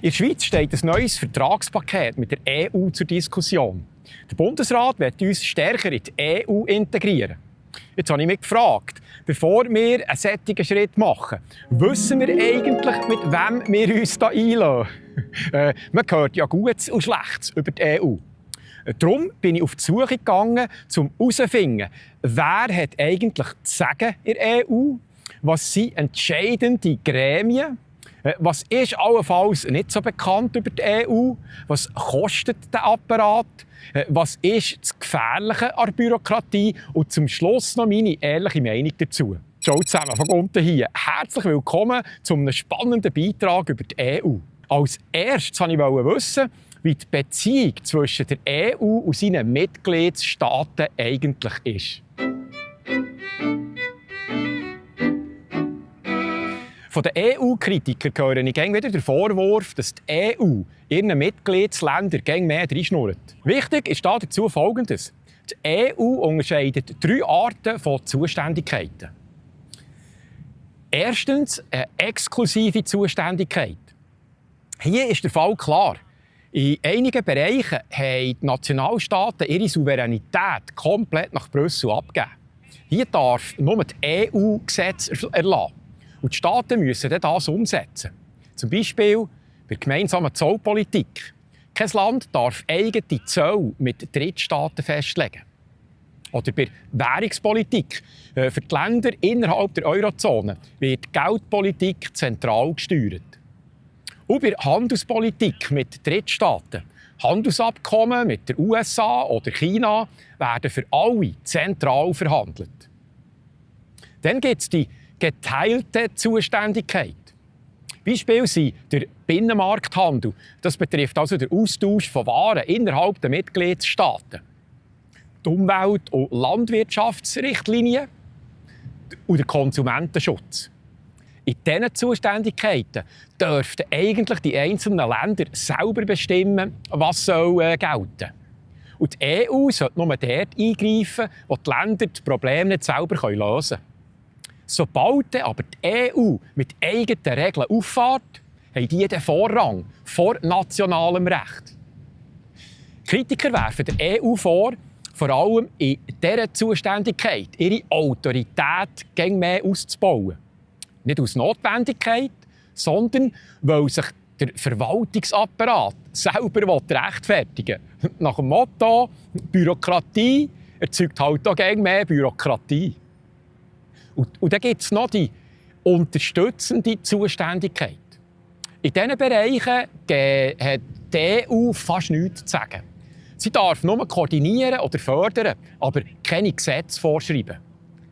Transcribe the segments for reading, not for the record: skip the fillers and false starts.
In der Schweiz steht ein neues Vertragspaket mit der EU zur Diskussion. Der Bundesrat will uns stärker in die EU integrieren. Jetzt habe ich mich gefragt, bevor wir einen solchen Schritt machen, wissen wir eigentlich, mit wem wir uns hier einlassen? Man hört ja Gutes und Schlechtes über die EU. Darum bin ich auf die Suche gegangen, um herauszufinden, wer hat eigentlich zu sagen in der EU, was sind entscheidende Gremien, was ist allenfalls nicht so bekannt über die EU, was kostet der Apparat, was ist das Gefährliche an der Bürokratie und zum Schluss noch meine ehrliche Meinung dazu. Ciao zusammen, von unten hier. Herzlich willkommen zu einem spannenden Beitrag über die EU. Als erstes wollte ich wissen, wie die Beziehung zwischen der EU und seinen Mitgliedstaaten eigentlich ist. Von den EU-Kritikern höre ich immer wieder den Vorwurf, dass die EU ihren Mitgliedsländern immer mehr reinschnurrt. Wichtig ist dazu Folgendes. Die EU unterscheidet 3 Arten von Zuständigkeiten. Erstens eine exklusive Zuständigkeit. Hier ist der Fall klar. In einigen Bereichen haben die Nationalstaaten ihre Souveränität komplett nach Brüssel abgegeben. Hier darf nur die EU Gesetze erlassen. Und die Staaten müssen das umsetzen. Zum Beispiel bei der gemeinsamen Zollpolitik. Kein Land darf eigene Zölle mit Drittstaaten festlegen. Oder bei der Währungspolitik. Für die Länder innerhalb der Eurozone wird die Geldpolitik zentral gesteuert. Und bei der Handelspolitik mit Drittstaaten. Handelsabkommen mit den USA oder China werden für alle zentral verhandelt. Dann gibt es die geteilte Zuständigkeit. Beispiel sind der Binnenmarkthandel. Das betrifft also den Austausch von Waren innerhalb der Mitgliedstaaten. Die Umwelt- und Landwirtschaftsrichtlinien und der Konsumentenschutz. In diesen Zuständigkeiten dürften eigentlich die einzelnen Länder selber bestimmen, was gelten soll. Und die EU sollte nur dort eingreifen, wo die Länder die Probleme nicht selber lösen können. Sobald aber die EU mit eigenen Regeln auffährt, haben die den Vorrang vor nationalem Recht. Kritiker werfen der EU vor, vor allem in dieser Zuständigkeit ihre Autorität gegen mehr auszubauen. Nicht aus Notwendigkeit, sondern weil sich der Verwaltungsapparat selber rechtfertigen will. Nach dem Motto, Bürokratie erzeugt halt auch gegen mehr Bürokratie. Und dann gibt es noch die unterstützende Zuständigkeit. In diesen Bereichen hat die EU fast nichts zu sagen. Sie darf nur koordinieren oder fördern, aber keine Gesetze vorschreiben.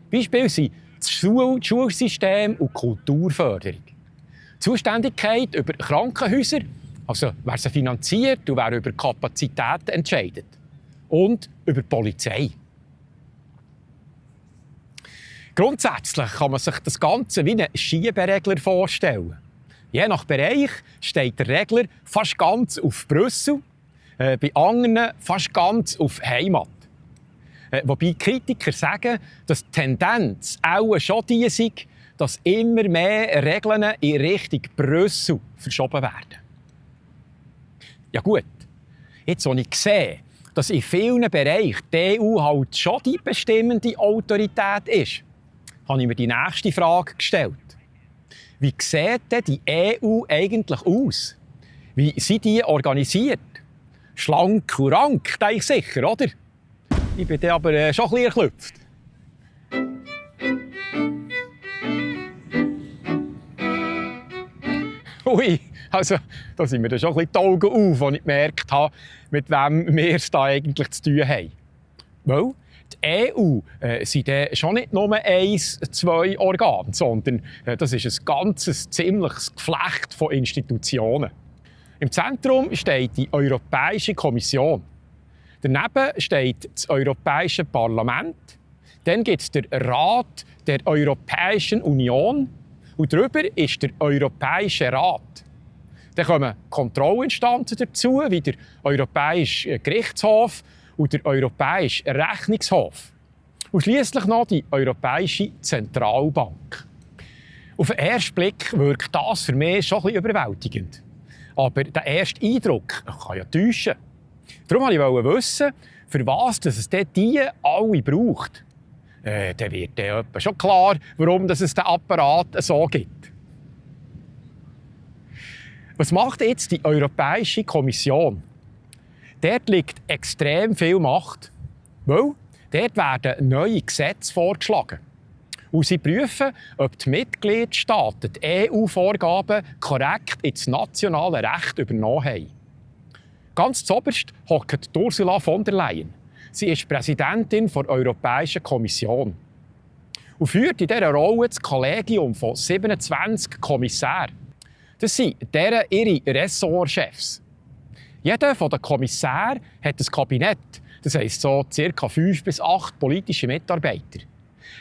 Beispiel sind das Schulsystem und die Kulturförderung. Die Zuständigkeit über Krankenhäuser, also wer sie finanziert und wer über Kapazitäten entscheidet. Und über die Polizei. Grundsätzlich kann man sich das Ganze wie einen Schieberegler vorstellen. Je nach Bereich steht der Regler fast ganz auf Brüssel, bei anderen fast ganz auf Heimat. Wobei Kritiker sagen, dass die Tendenz auch schon die sei, dass immer mehr Regeln in Richtung Brüssel verschoben werden. Ja gut, jetzt habe ich gesehen, dass in vielen Bereichen die EU halt schon die bestimmende Autorität ist, habe ich mir die nächste Frage gestellt. Wie sieht denn die EU eigentlich aus? Wie sind die organisiert? Schlank und rank, denke ich sicher, oder? Ich bin aber schon ein bisschen erklüpft. Ui, also da sind mir dann schon ein bisschen die Augen auf, als ich gemerkt habe, mit wem wir es da eigentlich zu tun haben. Weil die EU sind schon nicht nur 1, 2 Organe, sondern das ist ein ganzes, ziemliches Geflecht von Institutionen. Im Zentrum steht die Europäische Kommission. Daneben steht das Europäische Parlament. Dann gibt es den Rat der Europäischen Union. Und darüber ist der Europäische Rat. Dann kommen Kontrollinstanzen dazu, wie der Europäische Gerichtshof und der Europäische Rechnungshof. Und schliesslich noch die Europäische Zentralbank. Auf den ersten Blick wirkt das für mich schon ein bisschen überwältigend. Aber der erste Eindruck kann ja täuschen. Darum wollte ich wissen, für was es die alle braucht. Dann wird dann schon klar, warum es den Apparat so gibt. Was macht jetzt die Europäische Kommission? Dort liegt extrem viel Macht, weil dort werden neue Gesetze vorgeschlagen. Und sie prüfen, ob die Mitgliedstaaten die EU-Vorgaben korrekt ins nationale Recht übernommen haben. Ganz zuoberst hockt Ursula von der Leyen. Sie ist Präsidentin der Europäischen Kommission und führt in dieser Rolle das Kollegium von 27 Kommissaren. Das sind deren ihre Ressortchefs. Jeder der Kommissare hat ein Kabinett, das heisst so ca. 5 bis 8 politische Mitarbeiter.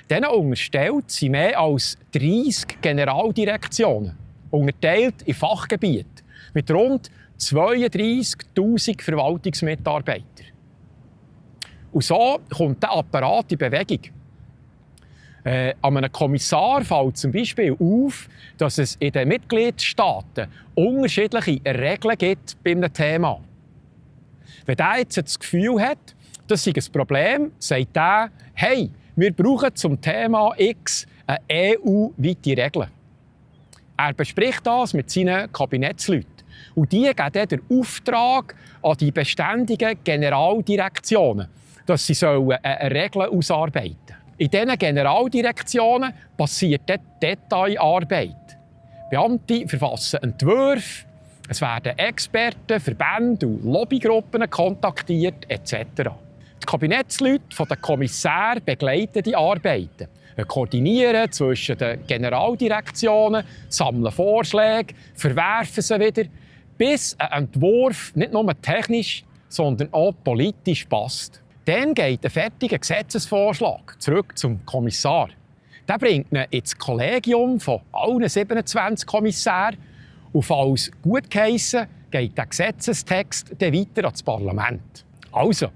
Denen unterstellt sind mehr als 30 Generaldirektionen, unterteilt in Fachgebiete, mit rund 32'000 Verwaltungsmitarbeitern. Und so kommt der Apparat in Bewegung. An einem Kommissar fällt zum Beispiel auf, dass es in den Mitgliedstaaten unterschiedliche Regeln gibt bei einem Thema. Wenn er jetzt das Gefühl hat, das sei ein Problem, sagt er, hey, wir brauchen zum Thema X eine EU-weite Regel. Er bespricht das mit seinen Kabinettsleuten. Und die geben dann den Auftrag an die beständigen Generaldirektionen, dass sie eine Regel ausarbeiten sollen. In diesen Generaldirektionen passiert dann Detailarbeit. Beamte verfassen Entwürfe, es werden Experten, Verbände und Lobbygruppen kontaktiert etc. Die Kabinettsleute der Kommissare begleiten die Arbeiten, koordinieren zwischen den Generaldirektionen, sammeln Vorschläge, verwerfen sie wieder, bis ein Entwurf nicht nur technisch, sondern auch politisch passt. Dann geht ein fertiger Gesetzesvorschlag zurück zum Kommissar. Der bringt ihn ins Kollegium von allen 27 Kommissaren und falls gut geheissen, geht der Gesetzestext dann weiter ans Parlament. Also,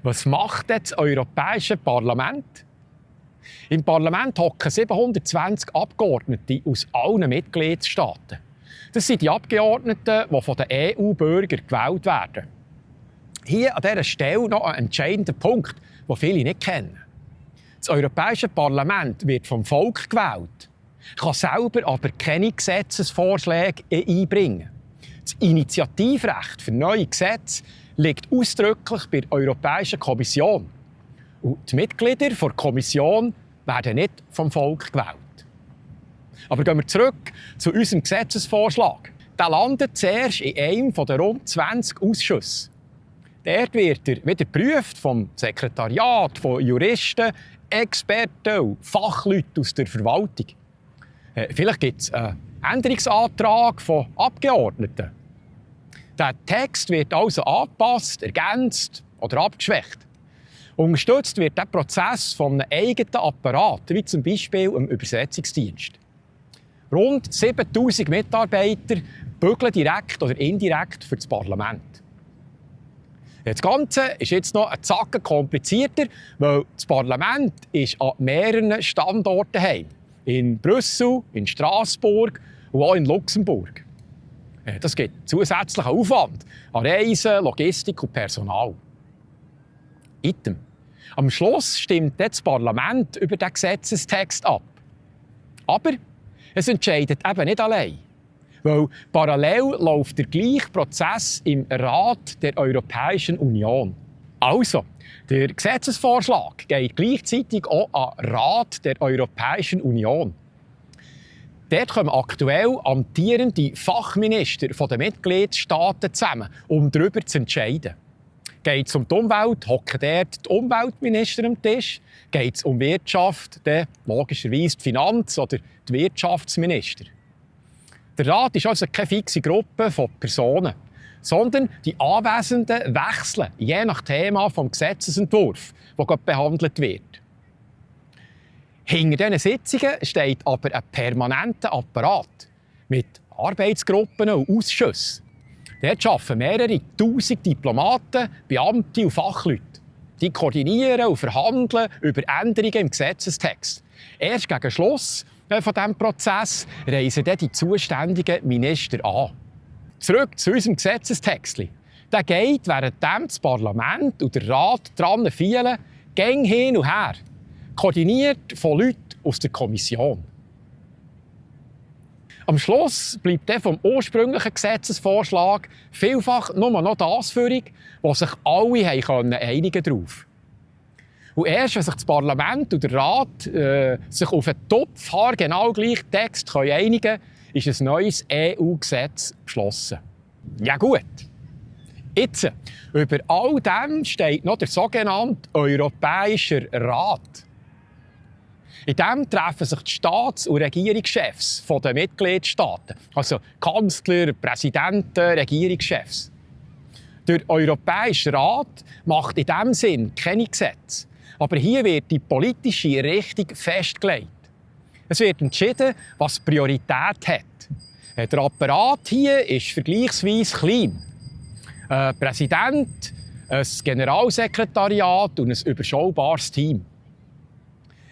was macht jetzt das Europäische Parlament? Im Parlament hocken 720 Abgeordnete aus allen Mitgliedstaaten. Das sind die Abgeordneten, die von den EU-Bürgern gewählt werden. Hier an dieser Stelle noch ein entscheidender Punkt, den viele nicht kennen. Das Europäische Parlament wird vom Volk gewählt, kann selber aber keine Gesetzesvorschläge einbringen. Das Initiativrecht für neue Gesetze liegt ausdrücklich bei der Europäischen Kommission. Und die Mitglieder der Kommission werden nicht vom Volk gewählt. Aber gehen wir zurück zu unserem Gesetzesvorschlag. Der landet zuerst in einem der rund 20 Ausschüsse. Dort wird er wieder geprüft vom Sekretariat, von Juristen, Experten und Fachleuten aus der Verwaltung. Vielleicht gibt es einen Änderungsantrag von Abgeordneten. Der Text wird also angepasst, ergänzt oder abgeschwächt. Unterstützt wird der Prozess von einem eigenen Apparat, wie zum Beispiel im Übersetzungsdienst. Rund 7000 Mitarbeiter bügeln direkt oder indirekt für das Parlament. Das Ganze ist jetzt noch ein Zacken komplizierter, weil das Parlament ist an mehreren Standorten heim. In Brüssel, in Straßburg und auch in Luxemburg. Das gibt zusätzlichen Aufwand an Reisen, Logistik und Personal. Item. Am Schluss stimmt das Parlament über den Gesetzestext ab. Aber es entscheidet eben nicht allein. Weil parallel läuft der gleiche Prozess im Rat der Europäischen Union. Also, der Gesetzesvorschlag geht gleichzeitig auch an den Rat der Europäischen Union. Dort kommen aktuell amtierende Fachminister der Mitgliedstaaten zusammen, um darüber zu entscheiden. Geht es um die Umwelt, hocken dort die Umweltminister am Tisch. Geht es um Wirtschaft, dann logischerweise die Finanz- oder die Wirtschaftsminister. Der Rat ist also keine fixe Gruppe von Personen, sondern die Anwesenden wechseln, je nach Thema des Gesetzesentwurfs, der gerade behandelt wird. Hinter diesen Sitzungen steht aber ein permanenter Apparat mit Arbeitsgruppen und Ausschüssen. Dort arbeiten mehrere tausend Diplomaten, Beamte und Fachleute. Die koordinieren und verhandeln über Änderungen im Gesetzestext. Erst gegen Schluss von diesem Prozess reisen dann die zuständigen Minister an. zurück zu unserem Gesetzestext. Der geht, während das Parlament und der Rat dran feilen, gäng hin und her. Koordiniert von Leuten aus der Kommission. Am Schluss bleibt dann vom ursprünglichen Gesetzesvorschlag vielfach nur noch das übrig, wo sich alle einigen konnten. Und erst, wenn sich das Parlament und der Rat sich auf einen topfhaargenau gleichen Text einigen können, ist ein neues EU-Gesetz beschlossen. Ja gut. Jetzt, über all dem steht noch der sogenannte Europäische Rat. In diesem treffen sich die Staats- und Regierungschefs der Mitgliedstaaten, also Kanzler, Präsidenten, Regierungschefs. Der Europäische Rat macht in diesem Sinn keine Gesetze, aber hier wird die politische Richtung festgelegt. Es wird entschieden, was Priorität hat. Der Apparat hier ist vergleichsweise klein. Ein Präsident, ein Generalsekretariat und ein überschaubares Team.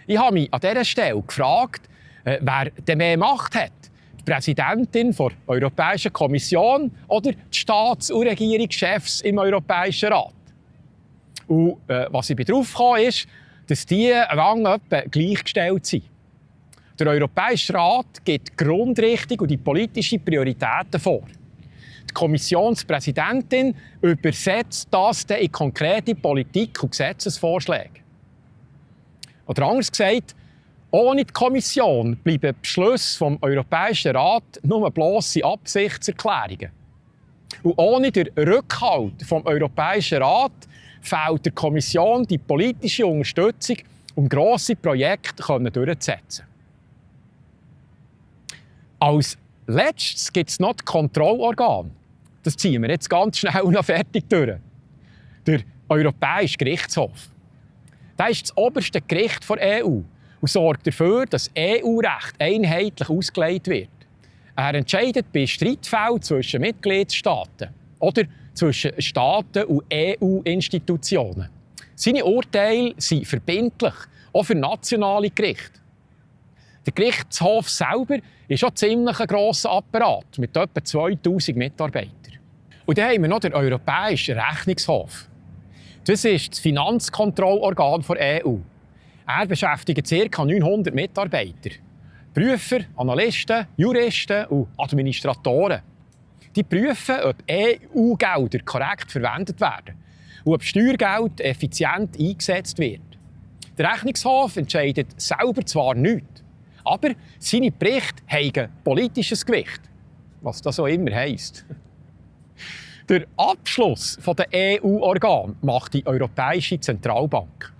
Ich habe mich an dieser Stelle gefragt, wer denn mehr Macht hat. Die Präsidentin der Europäischen Kommission oder die Staats- und Regierungschefs im Europäischen Rat. Und was ich darauf kam, ist, dass die lange etwa gleichgestellt sind. Der Europäische Rat gibt die Grundrichtung und die politischen Prioritäten vor. Die Kommissionspräsidentin übersetzt das dann in konkrete Politik- und Gesetzesvorschläge. Oder anders gesagt, ohne die Kommission bleiben die Beschlüsse vom Europäischen Rat nur blosse Absichtserklärungen. Und ohne den Rückhalt vom Europäischen Rat fehlt der Kommission die politische Unterstützung, um grosse Projekte durchzusetzen. Als letztes gibt es noch das Kontrollorgan. Das ziehen wir jetzt ganz schnell noch fertig durch. Der Europäische Gerichtshof. Das ist das oberste Gericht der EU und sorgt dafür, dass EU-Recht einheitlich ausgelegt wird. Er entscheidet bei Streitfällen zwischen Mitgliedstaaten oder zwischen Staaten und EU-Institutionen. Seine Urteile sind verbindlich, auch für nationale Gerichte. Der Gerichtshof selber ist auch ziemlich ein grosser Apparat mit etwa 2000 Mitarbeitern. Und dann haben wir noch den Europäischen Rechnungshof. Das ist das Finanzkontrollorgan der EU. Er beschäftigt ca. 900 Mitarbeiter. Prüfer, Analysten, Juristen und Administratoren. Die prüfen, ob EU-Gelder korrekt verwendet werden und ob Steuergeld effizient eingesetzt wird. Der Rechnungshof entscheidet selber zwar nichts, aber seine Berichte haben politisches Gewicht, was das auch immer heisst. Der Abschluss der EU-Organe macht die Europäische Zentralbank.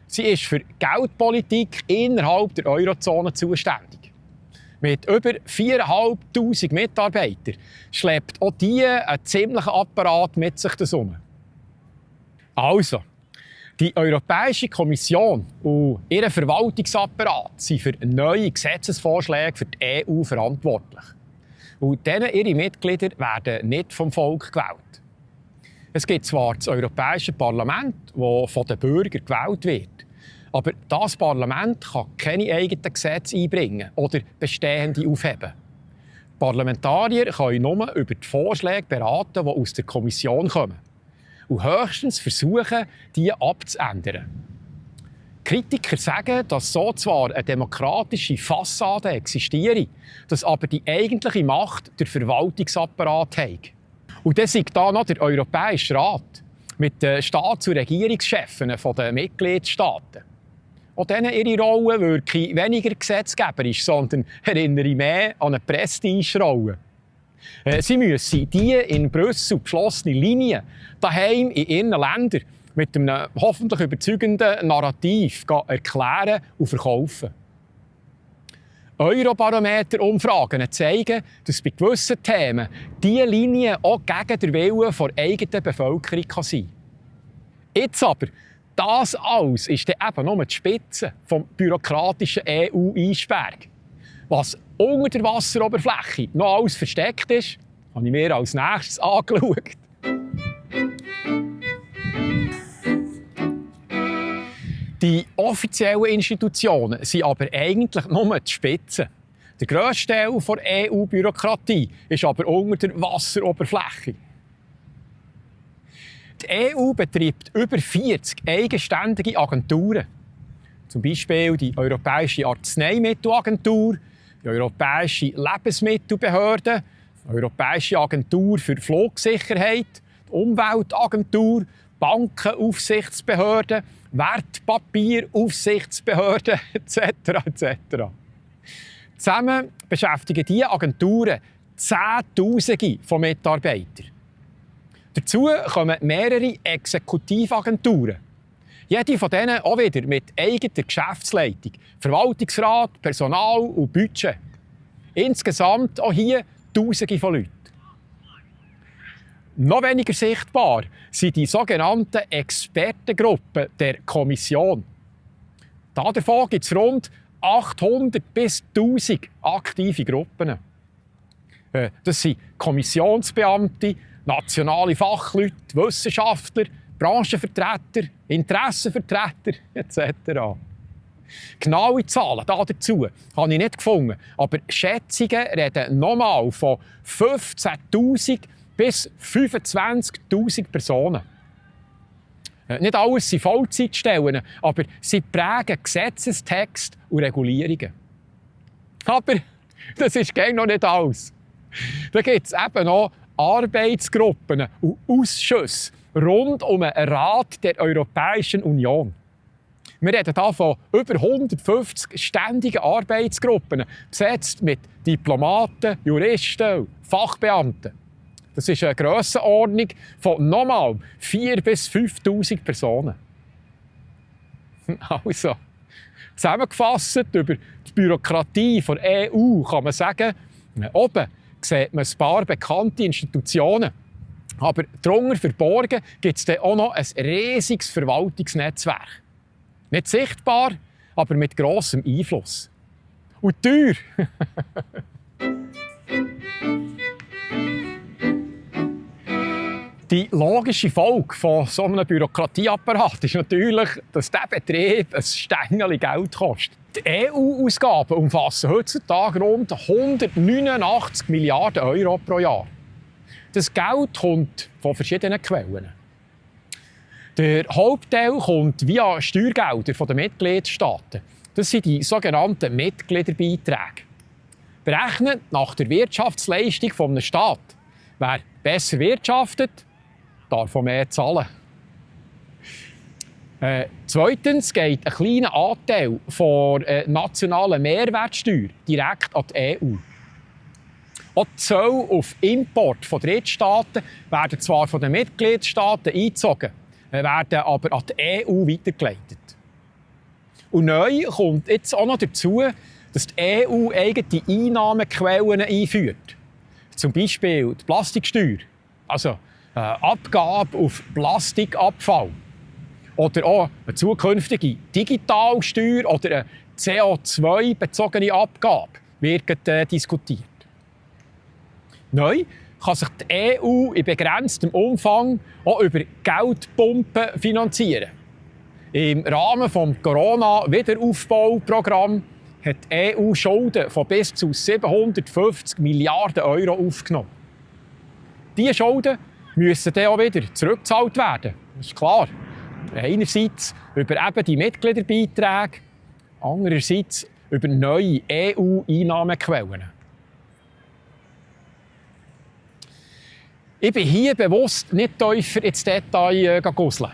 Sie ist für Geldpolitik innerhalb der Eurozone zuständig. Mit über 4'500 Mitarbeitern schleppt auch die einen ziemlichen Apparat mit sich herum. Also, die Europäische Kommission und ihr Verwaltungsapparat sind für neue Gesetzesvorschläge für die EU verantwortlich. Und ihre Mitglieder werden nicht vom Volk gewählt. Es gibt zwar das Europäische Parlament, das von den Bürgern gewählt wird, aber das Parlament kann keine eigenen Gesetze einbringen oder bestehende aufheben. Die Parlamentarier können nur über die Vorschläge beraten, die aus der Kommission kommen, und höchstens versuchen, diese abzuändern. Kritiker sagen, dass so zwar eine demokratische Fassade existiere, dass aber die eigentliche Macht der Verwaltungsapparat hat. Und dann ist da noch der Europäische Rat mit den Staats- und Regierungschefen der Mitgliedstaaten. Auch denen ihre Rolle wirke weniger gesetzgeberisch, sondern erinnere mehr an eine Prestigerolle. Sie müssen die in Brüssel beschlossene Linie daheim in ihren Ländern mit einem hoffentlich überzeugenden Narrativ erklären und verkaufen. Eurobarometer-Umfragen zeigen, dass bei gewissen Themen diese Linie auch gegen den Willen der eigenen Bevölkerung sein kann. Jetzt aber, das alles ist dann eben nur die Spitze des bürokratischen EU-Eisbergs. Was unter der Wasseroberfläche noch alles versteckt ist, habe ich mir als nächstes angeschaut. Die offiziellen Institutionen sind aber eigentlich nur die Spitze. Der grösste Teil der EU-Bürokratie ist aber unter der Wasseroberfläche. Die EU betreibt über 40 eigenständige Agenturen. Zum Beispiel die Europäische Arzneimittelagentur, die Europäische Lebensmittelbehörde, die Europäische Agentur für Flugsicherheit, die Umweltagentur, Bankenaufsichtsbehörde, Wertpapieraufsichtsbehörde etc. etc. Zusammen beschäftigen diese Agenturen Zehntausende von Mitarbeitern. Dazu kommen mehrere Exekutivagenturen. Jede von denen auch wieder mit eigener Geschäftsleitung, Verwaltungsrat, Personal und Budget. Insgesamt auch hier Tausende von Leuten. Noch weniger sichtbar sind die sogenannten Expertengruppen der Kommission. Davon gibt es rund 800 bis 1000 aktive Gruppen. Das sind Kommissionsbeamte, nationale Fachleute, Wissenschaftler, Branchenvertreter, Interessenvertreter etc. Genaue Zahlen dazu habe ich nicht gefunden, aber Schätzungen reden nochmal von 15'000 bis 25'000 Personen. Nicht alles sind Vollzeitstellen, aber sie prägen Gesetzestext und Regulierungen. Aber das ist noch nicht alles. Da gibt es eben noch Arbeitsgruppen und Ausschüsse rund um den Rat der Europäischen Union. Wir reden hier von über 150 ständigen Arbeitsgruppen, besetzt mit Diplomaten, Juristen und Fachbeamten. Das ist eine Grössenordnung von nochmal 4'000 bis 5'000 Personen. Also, zusammengefasst über die Bürokratie der EU kann man sagen, oben sieht man ein paar bekannte Institutionen. Aber darunter verborgen gibt es dann auch noch ein riesiges Verwaltungsnetzwerk. Nicht sichtbar, aber mit grossem Einfluss. Und teuer. Die logische Folge von so einem Bürokratieapparat ist natürlich, dass dieser Betrieb ein Stängeli Geld kostet. Die EU-Ausgaben umfassen heutzutage rund 189 Milliarden Euro pro Jahr. Das Geld kommt von verschiedenen Quellen. Der Hauptteil kommt via Steuergelder der Mitgliedstaaten. Das sind die sogenannten Mitgliederbeiträge. Berechnet nach der Wirtschaftsleistung eines Staates. Wer besser wirtschaftet, darf auch mehr zahlen. Zweitens geht ein kleiner Anteil der nationalen Mehrwertsteuer direkt an die EU. Auch die Zölle auf Import von Drittstaaten werden zwar von den Mitgliedstaaten eingezogen, werden aber an die EU weitergeleitet. Und neu kommt jetzt auch noch dazu, dass die EU eigene Einnahmequellen einführt. Zum Beispiel die Plastiksteuer, also Abgabe auf Plastikabfall. Oder auch eine zukünftige Digitalsteuer oder eine CO2-bezogene Abgabe wird diskutiert. Neu kann sich die EU in begrenztem Umfang auch über Geldpumpen finanzieren. Im Rahmen des Corona-Wiederaufbauprogramms hat die EU Schulden von bis zu 750 Milliarden Euro aufgenommen. Diese Schulden müssen dann auch wieder zurückgezahlt werden. Das ist klar. Einerseits über eben die Mitgliederbeiträge, andererseits über neue EU-Einnahmequellen. Ich bin hier bewusst nicht tiefer ins Detail gusseln.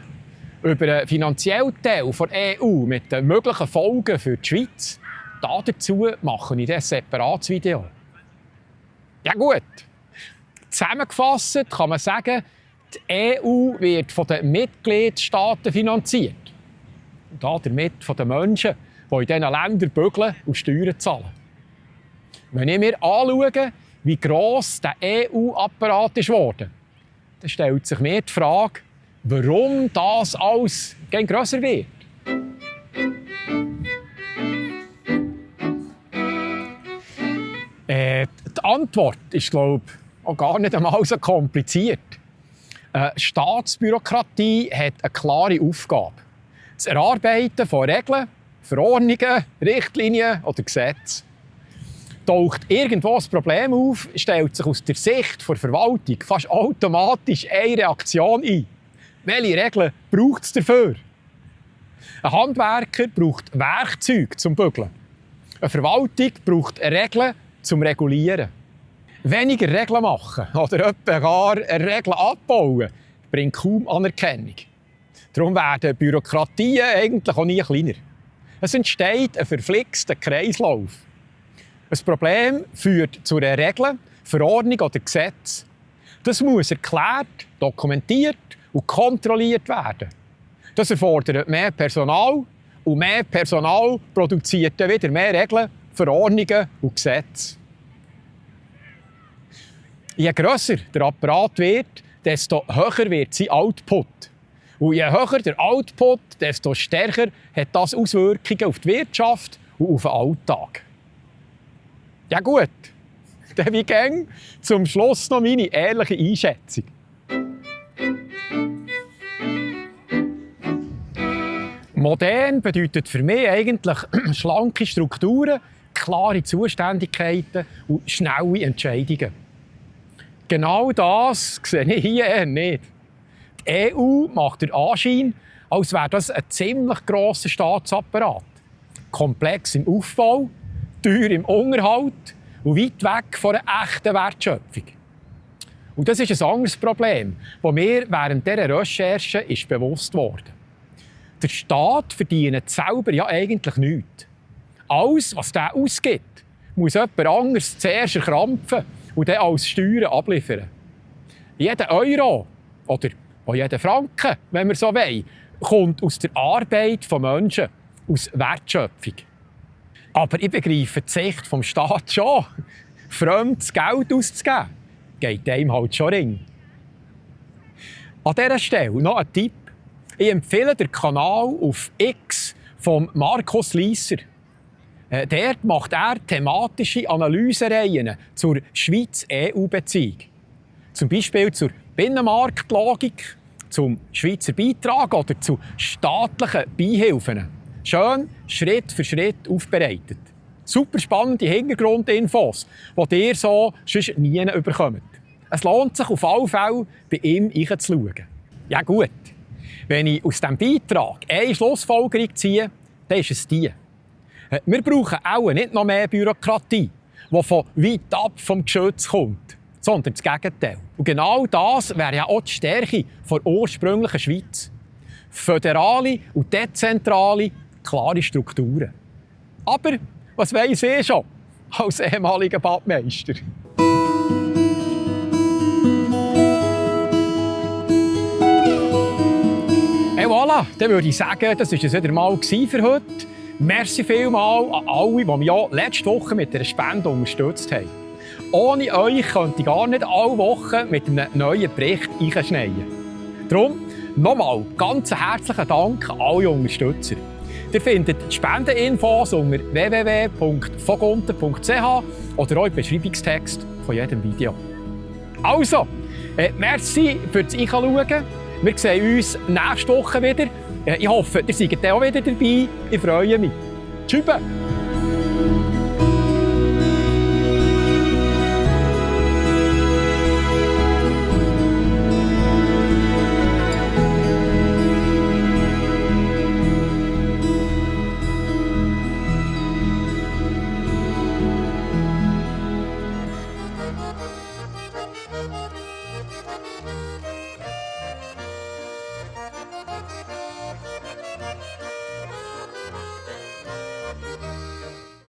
Über den finanziellen Teil der EU mit den möglichen Folgen für die Schweiz, dazu mache ich ein separates Video. Ja gut, zusammengefasst kann man sagen, die EU wird von den Mitgliedstaaten finanziert. Und damit von den Menschen, die in diesen Ländern bügeln und Steuern zahlen. Wenn ich mir anschaue, wie gross der EU-Apparat geworden ist, dann stellt sich mir die Frage, warum das alles grösser wird. Die Antwort ist, glaube ich, auch gar nicht einmal so kompliziert. Staatsbürokratie hat eine klare Aufgabe. Das Erarbeiten von Regeln, Verordnungen, Richtlinien oder Gesetzen. Taucht irgendwo ein Problem auf, stellt sich aus der Sicht der Verwaltung fast automatisch eine Reaktion ein. Welche Regeln braucht es dafür? Ein Handwerker braucht Werkzeuge zum Bügeln. Eine Verwaltung braucht Regeln zum Regulieren. Weniger Regeln machen oder etwa gar Regeln abbauen bringt kaum Anerkennung. Darum werden Bürokratien eigentlich auch nie kleiner. Es entsteht ein verflixter Kreislauf. Ein Problem führt zu einer Regel, Verordnung oder Gesetz. Das muss erklärt, dokumentiert und kontrolliert werden. Das erfordert mehr Personal und mehr Personal produziert dann wieder mehr Regeln, Verordnungen und Gesetze. Je grösser der Apparat wird, desto höher wird sein Output. Und je höher der Output, desto stärker hat das Auswirkungen auf die Wirtschaft und auf den Alltag. Ja gut, dann wie gäng zum Schluss noch meine ehrliche Einschätzung. Modern bedeutet für mich eigentlich schlanke Strukturen, klare Zuständigkeiten und schnelle Entscheidungen. Genau das sehe ich hier eher nicht. Die EU macht den Anschein, als wäre das ein ziemlich grosser Staatsapparat. Komplex im Aufbau, teuer im Unterhalt und weit weg von einer echten Wertschöpfung. Und das ist ein anderes Problem, das mir während dieser Recherche ist bewusst wurde. Der Staat verdient selber ja eigentlich nichts. Alles, was der ausgibt, muss jemand anderes zuerst erkrampfen und dann als Steuern abliefern. Jeder Euro oder auch jeder Franken, wenn wir so wollen, kommt aus der Arbeit von Menschen, aus Wertschöpfung. Aber ich begreife die Sicht vom Staat schon. Fremdes Geld auszugeben, geht einem halt schon ring. An dieser Stelle noch ein Tipp. Ich empfehle den Kanal auf X von Markus Liesser. Dort macht er thematische Analysereihen zur Schweiz-EU-Beziehung. Zum Beispiel zur Binnenmarktlogik, zum Schweizer Beitrag oder zu staatlichen Beihilfen. Schön Schritt für Schritt aufbereitet. Super spannende Hintergrundinfos, die ihr so sonst nie bekommt. Es lohnt sich auf alle Fälle, bei ihm reinzuschauen. Ja gut, wenn ich aus diesem Beitrag eine Schlussfolgerung ziehe, dann ist es die. Wir brauchen auch nicht noch mehr Bürokratie, die von weit ab vom Geschütz kommt, sondern das Gegenteil. Und genau das wäre ja auch die Stärke der ursprünglichen Schweiz. Föderale und dezentrale, klare Strukturen. Aber was weiss ich schon als ehemaliger Badmeister? Et voilà, dann würde ich sagen, das war es wieder mal für heute. Merci vielmals an alle, die mich ja letzte Woche mit einer Spende unterstützt haben. Ohne euch könnte ich gar nicht alle Wochen mit einem neuen Bericht einschneiden. Darum nochmal ganz herzlichen Dank an alle Unterstützer. Ihr findet die Spendeninfos unter www.vogunter.ch oder auch im Beschreibungstext von jedem Video. Also, merci fürs Einschauen. Wir sehen uns nächste Woche wieder. Ich hoffe, ihr seid auch wieder dabei. Ich freue mich. Tschüss.